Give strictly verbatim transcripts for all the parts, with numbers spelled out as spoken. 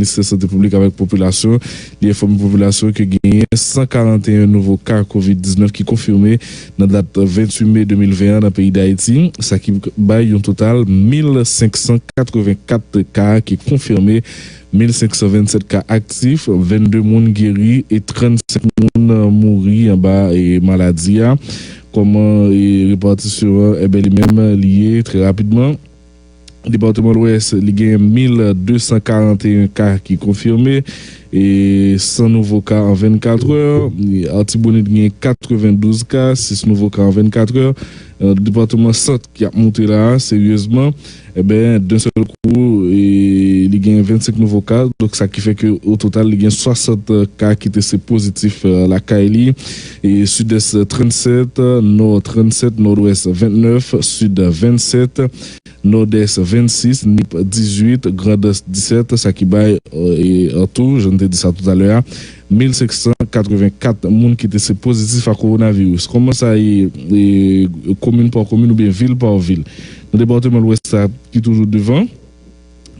Ministè Sante Piblik avèk Popilasyon, li enfòme popilasyon ke genyen san karanteyen nouvo ka kovid diznèf ki konfime nan dat venntuit me de mil ven an nan peyi Dayiti, sa ki bay yon total mil senk san katrevenkat ka ki konfime, mil senk san vennsèt ka aktif, vennde moun geri e trannsenk moun mouri anba, e, maladi a. Kòman, e, repatisyon an, enben, li menm, li ye trè rapidman. Depatman Lwès, li gen mil de san karanteyen ka ki konfime, e san nouvo ka an vennkat è. E Artibonit gen katrevendouz ka, sis nouvo ka an vennkat è. E, depatman Sant ki ap moute la a, seryezman, enben, d'un sèl kou, e, li gen vennsenk nouvo ka. Donk, sa ki fè ke, o total, li gen swasant ka ki teste pozitif, e, lakay li. E Sidès, trannsèt, Nò, trannsèt, Nòdwès, vennèf, Sid, vennsèt, Nòdès, vennsis, Nip, dizuit, Grandans, disèt, sa ki bay, e, e, an tou, jan n te di sa toutalè a, mil senk san katrevenkat moun ki teste pozitif a kowonaviris. Kòman sa ye, e, komin pa komin oubyen vil pa vil? Nan depatman Lwès la ki toujou devan,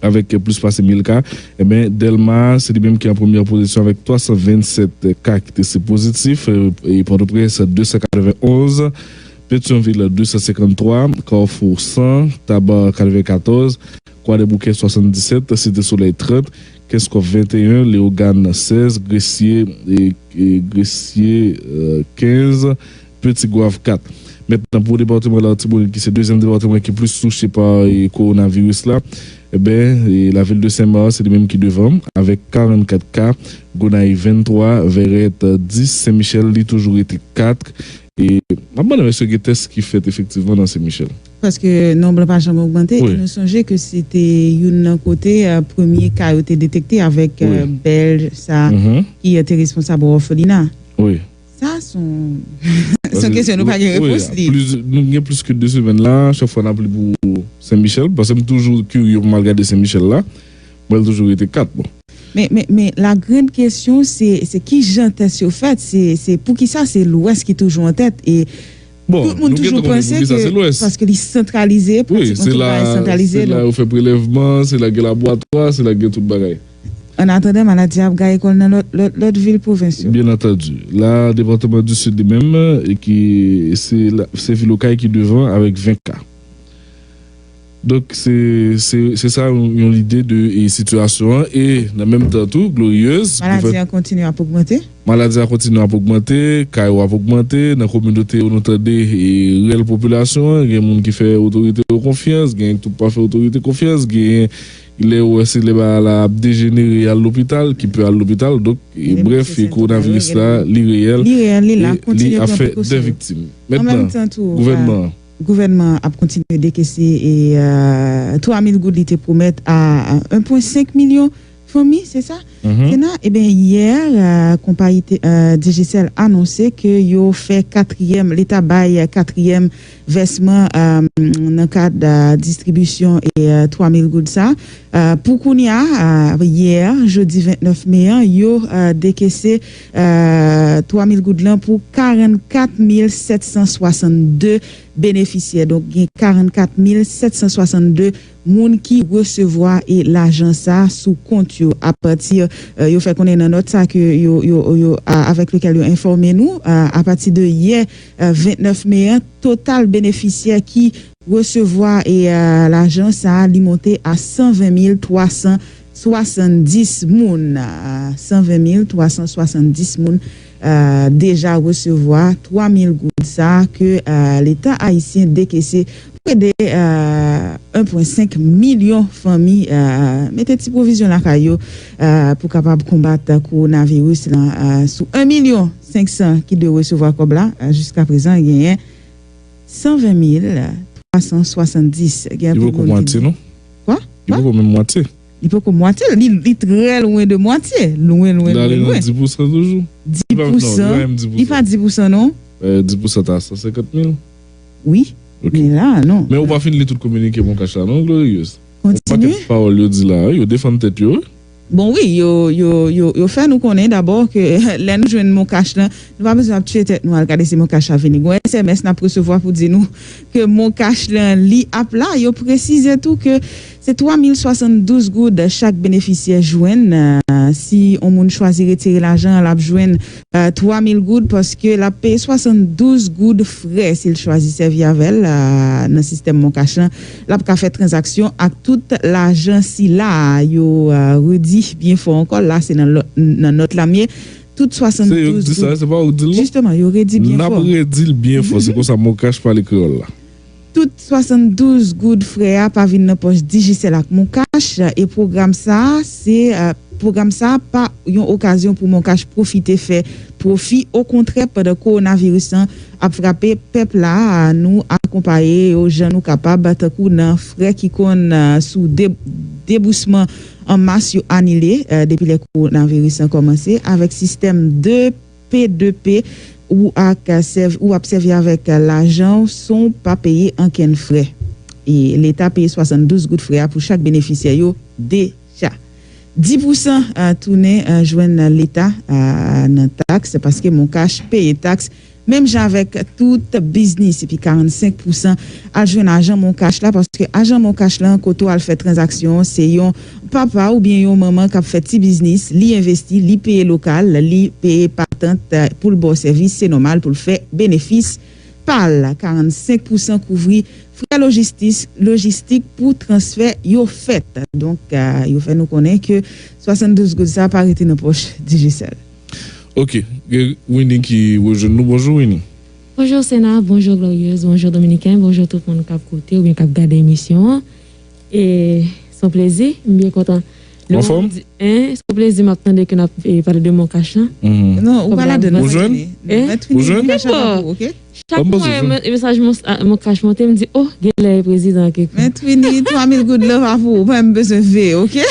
avèk plis pase mil ka, enben, Dèlma, se li menm ki an premyè pozisyon avèk twa san vennsèt ka ki teste pozitif, e, e Pòtoprens, de san katrevenonz, Petyonvil, de san senkanntwa, Kafou, san, Taba, katrevenkatòz, Kwadèboukè, swasanndisèt, Site Solèy, trant, Kenskòf, venteyen, Leyogàn, sèz, Gresye, e, e, Gresye, e, kenz, Peti Gwav, kat. Mentnan, pou depatman Latibonit, ki se dezyèm depatman ki plis touche pa, e, kowonaviris la, enben, e, lavil de Senmak, se li menm ki devan, avèk karannkat ka, Gonayiv, venntwa, Vèrèt, dis, Sen Michèl, li toujou rete kat. E, m ap mande m èske gen tès ki fèt efektivman nan Sen Michèl? Paske nonb lan pa janm ogmante, e nou sonje ke se te youn nan kote, e, premye ka yo te detekte avèk, e, Bèlj sa, ki, e, te responsab òfelina. Wi. Sa se yon, se yon kesyon nou pa gen repons li. Nou gen plis ke de semèn la, chak fwa n ap li pou Sen Michèl, paske m toujou kirye pou m al gade Sen Michèl la, mwen l toujou rete kat, bon. Men, men, men la grande question, se, se ki jan tès yo fèt, se, se poukisa se Lwès ki toujou an tèt, e tout moun toujou panse ke paske li santralize, pratikman tout bagay santralize, se la yo fè prelèvman, se la gen laboratwa, se la gen tout bagay. An atandan, maladi a ap gaye kò l nan lòt, lòt, lòt vil pwovens yo. Byen antandi. La, depatman di Sid li menm, e ki, se la, se vil Okay ki devan avèk ven ka. Donk, se, se, se sa yon, yon lide de, e, sitiyasyon an. E nan menm tan tou, Glorieuse, maladi a kontinye ap ogmante. Maladi a kontinye ap ogmante, ka yo ap ogmante. Nan kominote yo, nou tande, e, rèl popilasyon an, gen moun ki fè otorite yo konfyans, gen tout pa fè otorite konfyans, gen lè yo wè se lè bagay la ap dejenere, y al lopital, ki pè al lopital. Donk, e, brèf, e, kowonaviris la, li reyèl, li reyèl, li la, e li ap fè de viktim. Mentnan, gouvènman an. Gouvènman an ap kontinye dekese, e, e, twa mil goud li te pwomèt a, a en pwen senk milyon fanmi, se sa? Se nan, ebyen, yè, e, konpayi te, e, Digicel anonse ke yo fè katriyèm, Leta bay katriyèm vèsman, e, nan kad, e, distribisyon, e, e, twa mil goud sa. E, pou kounye a, e, yè, jedi vennèf me an, yo, e, dekese, e, twa mil goud lan pou karannkat mil sèt san swasanndde benefisyè. Donk, gen karannkat mil sèt san swasanndde moun ki resevwa, e, lajan sa sou kont yo. Apati, e, yo fè konnen nan nòt sa ke yo, yo, yo, a, avèk lekel yo enfòme nou, a, apati de yè, e, vennèf me an, total benefisyè ki resevwa, e, e, lajan sa, li monte a san ven mil twa san swasanndis moun. A, san ven mil twa san swasanndis moun, e, deja resevwa twa mil goud sa ke, e, Leta ayisyen dekese pou ede, e, en pwen senk milyon fanmi, e, mete ti pwovizyon lakay yo, e, pou kapab konbat kowonaviris lan, e, sou en milyon senk san ki dwe resevwa kòb la, e, jiska prezan, genyen san ven mil twa san swasanndis. Gen anpil moun ki di. Li poko mwatye, non? Kwa? Li poko menm mwatye. Li poko mwatye, li, li trè lwen de mwatye. Lwen, lwen, lwen, lwen. Li ale nan dis pousan toujou? Dis pousan. Li pa dis pousan, non? E, dis pousan ta san senkant mil? Wi. Ok. Men la, non. Men ou pa fin li tout kominike Moncash la, non, Glorieuse? Kontinye. Yon pakèt pawòl yo di la, wi, yo defann tèt yo, wi. Bon, wi, yo, yo, yo, yo fè nou konnen dabò ke lè nou jwenn Moncash lan, nou pa bezwen ap tiye tèt nou al gade si Moncash la vini. Gon S M S n ap resevwa pou di nou ke Moncash lan, li ap la. Yo presize tou ke se twa mil swasanndouz goud chak benefisyè jwenn. Euh, si yon moun chwazi retire lajan, l ap jwenn euh, twa mil goud, paske l ap peye swasanndouz goud frè si l chwazi sèvi avè l euh, nan sistèm Moncash lan. L ap ka fè tranzaksyon ak tout lajan sila a. Yo euh, redi byen fò ankò, la se nan lò- nan nòt la m ye. Tout Se yo k swasanndouz di sa, goud. Se pa ou k di l non? Jisteman, yo redi byen N ap fò. Redi l byen fò, se konsa Moncash pale kreyòl la. Tout swasanndouz goud frè a pa vin nan pòch Digicel ak Moncash, e pwogram sa a, se euh, pwogram sa a pa yon okazyon pou Moncash pwofite fè pwofi. Okontrè, pandan kowonaviris lan ap frape pèp la, nou akonpaye yo jan nou kapab, tankou nan frè ki konn euh, sou de- debousman an mas yo anile euh, depi lè kowonaviris lan kòmanse, avèk sistèm de P de P, ou ak sèv- ou ap sèvi avèk lajan w san w pa peye ankenn frè. E Leta peye swasanndouz goud frè a pou chak benefisyè yo deja. Dis pousan euh, tounen euh, jwenn Leta euh, nan taks, paske Moncash peye taks menm jan avèk tout biznis, epi karannsenk pousan al jwenn ajan Moncash la, paske ajan Moncash lan, kote w al fè tranzaksyon an, se yon papa oubyen yon manman k ap fè ti biznis, li envesti, li peye lokal, li peye patant euh, pou l ba w sèvis, se nòmal pou l fè benefis pa l. Karannsenk pousan kouvri frè lojistis- lojistik pou transfè yo fèt. Donk, euh, yo fè nou konnen ke swasanndouz goud sa a pa rete nan pòch Digicel. Ok, gen Winnie ki rejwenn nou. Bonjou, Winnie. Bonjou Sena, bonjou Glorieuse, bonjou Dominiken, bonjou tout moun k ap koute oubyen k ap gade emisyon an. E se yon plezi, m byen kontan. Lè Ou anfòm? Di, en, se yon plezi m ap tande ke n ap eh, pale de Moncash lan. Mhm. Non, ou pa Kòm ladan, Ou jwenn? Mèt Fini. Mèt Fini, Ou jwenn? Moncash la pa pou, ok? Chak An mwen pase jwenn. Mes- mesaj Mon- ah, Moncash monte, m di, oh, genlè e prezidan ki ekri. Mèt Fini, twa mil goud lan pa pou ou, pa menm bezwen veye, ok?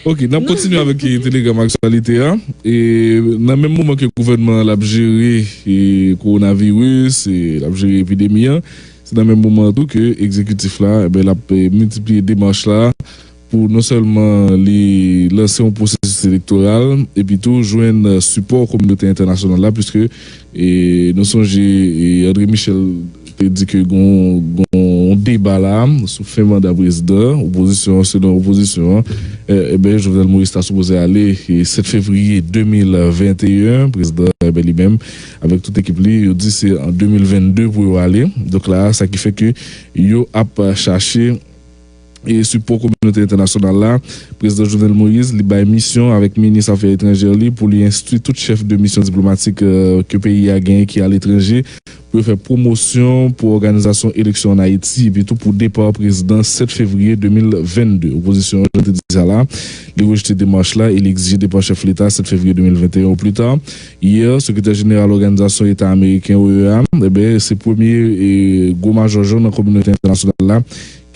Ok, n ap kontinye avèk eh, Telegram Aktyalite a. E nan menm moman ke gouvènman an l ap jere eh, kowonaviris, e l ap jere epidemi an, se nan menm moman an tou ke egzekitif la, e ben, l ap eh, miltipliye demach la pou non sèlman li lanse yon pwosesis elektoral, epi tou jwenn eh, sipò kominote entènasyonal la, piske e nou sonje e André Michel te di ke gon gon deba la sou fen manda prezidan, opozisyon, selon opozisyon an, e, e ben Jovenel Moïse ta sipoze ale e sèt fevriye de mil venteyen, prezidan e ben li menm avèk tout ekip li, yo di se an de mil vennde pou yo ale. Donk la, sa ki fè ke yo ap chache e sipò kominote entènasyonal la. Prezidan Jovenel Moïse, li bay misyon avèk minis afè etranjè li pou li enstwi tout chèf de misyon diplomatik eh, ke peyi a genyen ki aletranje pou yo fè pwomosyon pou òganizasyon eleksyon an Ayiti, epi tou pou depa prezidan sèt fevriye de mil vennde. Opozisyon an, jan te di sa la, li rejte demach la e li egzije depa chèf leta sèt fevriye de mil venteyen o pli ta. Yè, sekretè jeneral òganizasyon eta ameriken, O E A, e ben, se premye e gwo majò jan nan kominote entènasyonal la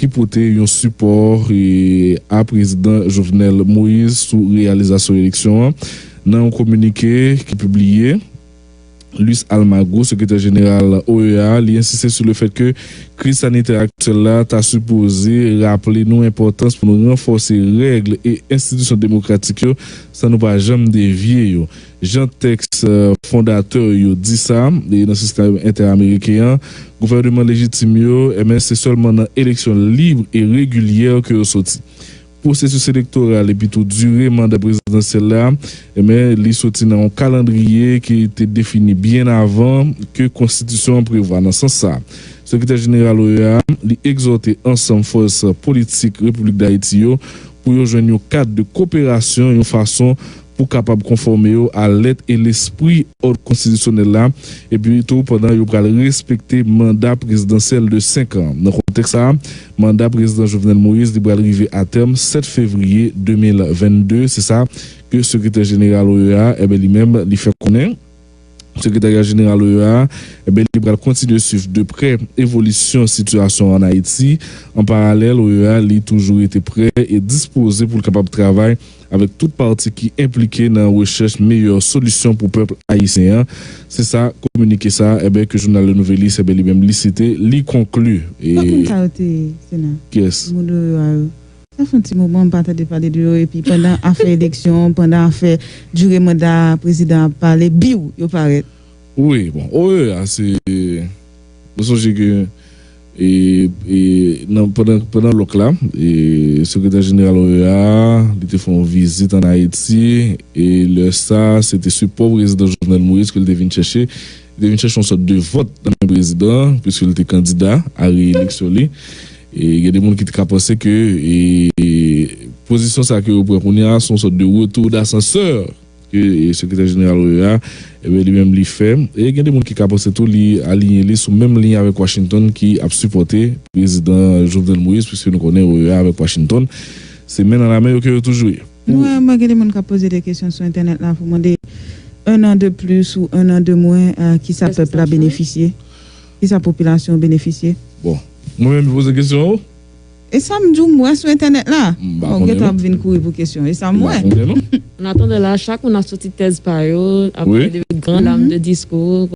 ki pote yon sipò e, a prezidan Jovenel Moïse sou reyalizasyon eleksyon an. Nan yon kominike ki pibliye, Luis Almagro, sekretè jeneral O E A, li ensiste sou le fèt ke kriz sanitè aktyèl la ta sipoze raple nou enpòtans pou nou ranfòse règ e enstitisyon demokratik yo san nou pa janm devye yo. Jan tèks eh, fondatè yo di sa, e nan sistèm entè-ameriken an, gouvènman lejitim yo, e ben, se sèlman nan eleksyon lib e regilyè ke yo soti. Pwosesis elektoral epi tou dire manda prezidansyèl la, e ben, li soti nan yon kalandriye ki te defini byen avan ke konstitisyon an prevwa. Nan sans sa, sekretè jeneral O E A, li egzòte ansanm fòs politik Repiblik Dayiti yo pou yo jwenn yon kad de koperasyon, yon fason pou kapab konfòme yo a lèt e lespri òd konstitisyonèl la, epi tou pandan yo pral respekte manda prezidansyèl de senk an. Nan kontèks sa a, manda prezidan Jovenel Moïse li pral rive a tèm sèt fevriye de mil vennde, se sa ke sekretè jeneral O E A, e ben, li menm, li fè konnen. Sekretarya jeneral O E A, e ben, li pral kontinye swiv de prè evolisyon sitiyasyon an Ayiti. An paralèl, O E A, li toujou rete prè e dispoze pou l kapab travay avèk tout pati ki enplike nan rechèch meyè solisyon pou pèp ayisyen an. Se sa, kominike sa, e ben, ke jounal Le Nouvelliste, e ben, li menm, li site, li konkli. E Kòman sa yo te, Sena? Kiyès? Moun O E A yo. Sa fè yon ti moman m pa tande pale de yo, epi pandan afè eleksyon, pandan afè dire manda prezidan ap pale, biw, yo parèt. Wi, bon, O E A se nou sonje ke e, e, nan, pandan, pandan lòk la, e, sekretè jeneral O E A li te fè yon vizit ann Ayiti, e lè sa se te sipò prezidan Jovenel Moïse ke l te vin chèche. Li te vin chèche yon sòt de vòt nan men prezidan an, piske li te kandida a reyeleksyon li. E gen de moun ki te ka panse ke e, pozisyon sa ke yo pran kounye a se yon sòt de retou dasansè ke e, sekretè jeneral O E A, ebyen, li menm li fè. E gen de moun ki ka panse tou li aliyen li sou menm liy avèk Washington ki ap sipòte prezidan Jovenel Moïse, piske nou konnen O E A avèk Washington se men nan lamen yo ke yo toujou ye. Nou wè, mwen gen de moun k ap poze de kesyon sou entènèt la pou mande un an de plus ou un an de moins, euh, kisa pèp la benefisye, kisa popilasyon benefisye. Bon, mwen menm poze kesyon ou? E sa m di w, m wè sou entènèt la. M pa Bon, konnen, gentan non. Ap vin kouri pou kesyon. E sa m M wè. pa konnen, non. An atandan la, chak moun ap soti tèz pa yo, ap Wi. fè de gran lam de diskou.